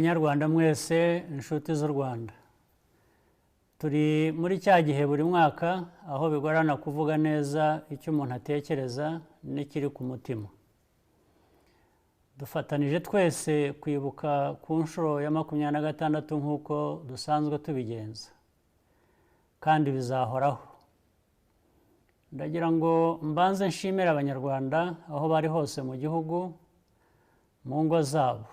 Banyarwanda mwese, inshuti z'u Rwanda, turi muri cya gihe buri mwaka aho bigorana kuvuga neza icyo umuntu atekereza n'ikiri ku mutima. Dufatanije twese kwibuka ku nshuro ya 26 nk'uko dusanzwe tubigenza, kandi bizahoraho. Ndagira ngo mbanze nshimire Abanyarwanda aho bari hose mu gihugu, mu ngo zabo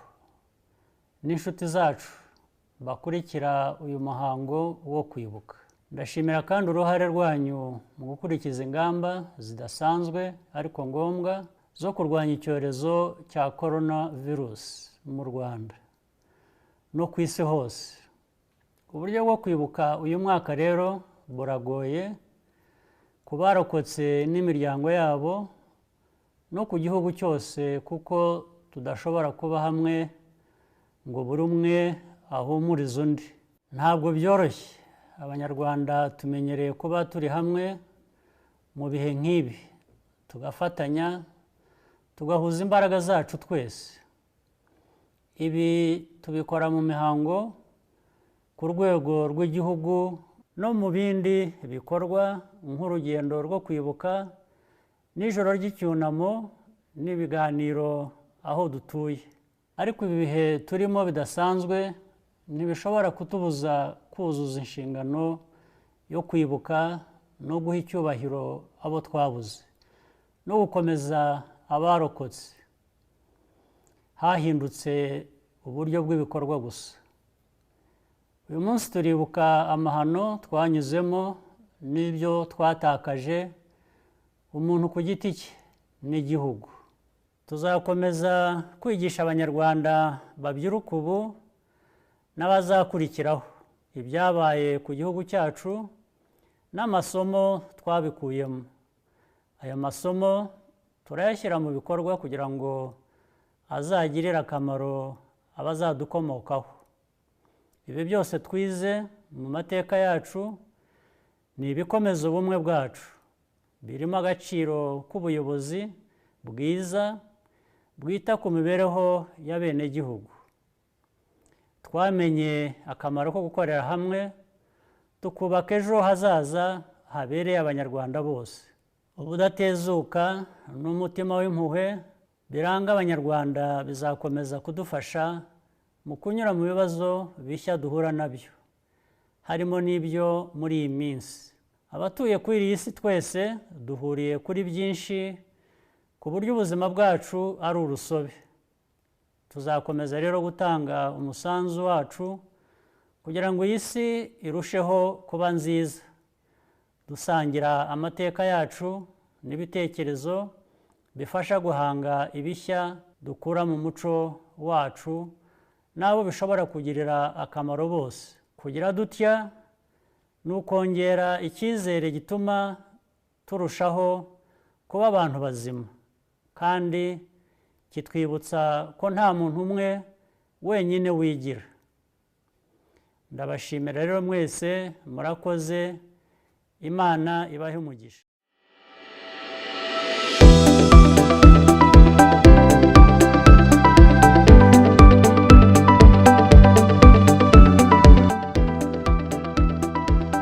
n'inshuti zacu bakurikira uyu muhango wo kwibuka. Ndashimira kandi uruhare rwanyu mu gukurikiza ingamba zidasanzwe ariko ngombwa zo kurwanya icyorezo cya corona virus mu Rwanda no ku isi hose. Uburyo bwo kwibuka uyu mwaka rero buragoye ku barokotse n'imiryango yabo no ku gihugu cyose, kuko tudashobora kuba hamwe ngo buri umwe ahumurize undi. Ntabwo byoroshye. Abanyarwanda tumenyereye kuba turi hamwe mu bihe nk'ibi, tugafatanya, tugahuza imbaraga zacu twese. Ibi tubikora mu mihango ku rwego rw'igihugu no mu bindi bikorwa nk'urugendo rwo kwibuka n'ijoro ry'icyunamo n'ibiganiro aho dutuye. Ariko ibi bihe turimo bidasanzwe ntibishobora kutubuza kuzuza inshingano yo kwibuka no guha icyubahiro abo twabuze no gukomeza abarokotse. Hahindutse uburyo bw'ibikorwa gusa. Uyu munsi turibuka amahano twanyuzemo n'ibyo twatakaje, umuntu ku giti cye n'igihugu. Tuzakomeza kwigisha Abanyarwanda babyiruka ubu n'abazakurikiraho ibyabaye ku gihugu cyacu n'amasomo twabikuyemo. Aya masomo turayashyira mu bikorwa kugira ngo azagirire akamaro abazadukomokaho. Ibi byose twize mu mateka yacu ni ibikomeza ubumwe bwacu, birimo agaciro k'ubuyobozi bwiza bwita ku mibereho y'abenegihugu. Twamenye akamaro ko gukorera hamwe tukubaka ejo hazaza habereye Abanyarwanda bose. Ubudatezuka n'umutima w'impuhwe biranga Abanyarwanda bizakomeza kudufasha mu kunyura mu bibazo bishya duhura nabyo, harimo n'ibyo muri iyi minsi. Abatuye kuri iyi si twese duhuriye kuri byinshi ku buryo ubuzima bwacu ari urusobe. Tuzakomeza rero gutanga umusanzu wacu kugira ngo iyi si irusheho kuba nziza, dusangira amateka yacu n'ibitekerezo bifasha guhanga ibishya dukura mu muco wacu n'abo bishobora kugirira akamaro bose. Kugira dutya ni ukongera icyizere gituma turushaho kuba abantu bazima, kandi kitwibutsa ko nta muntu umwe wenyine wigira. Ndabashimira rero mwese, murakoze. Imana ibahe umugisha.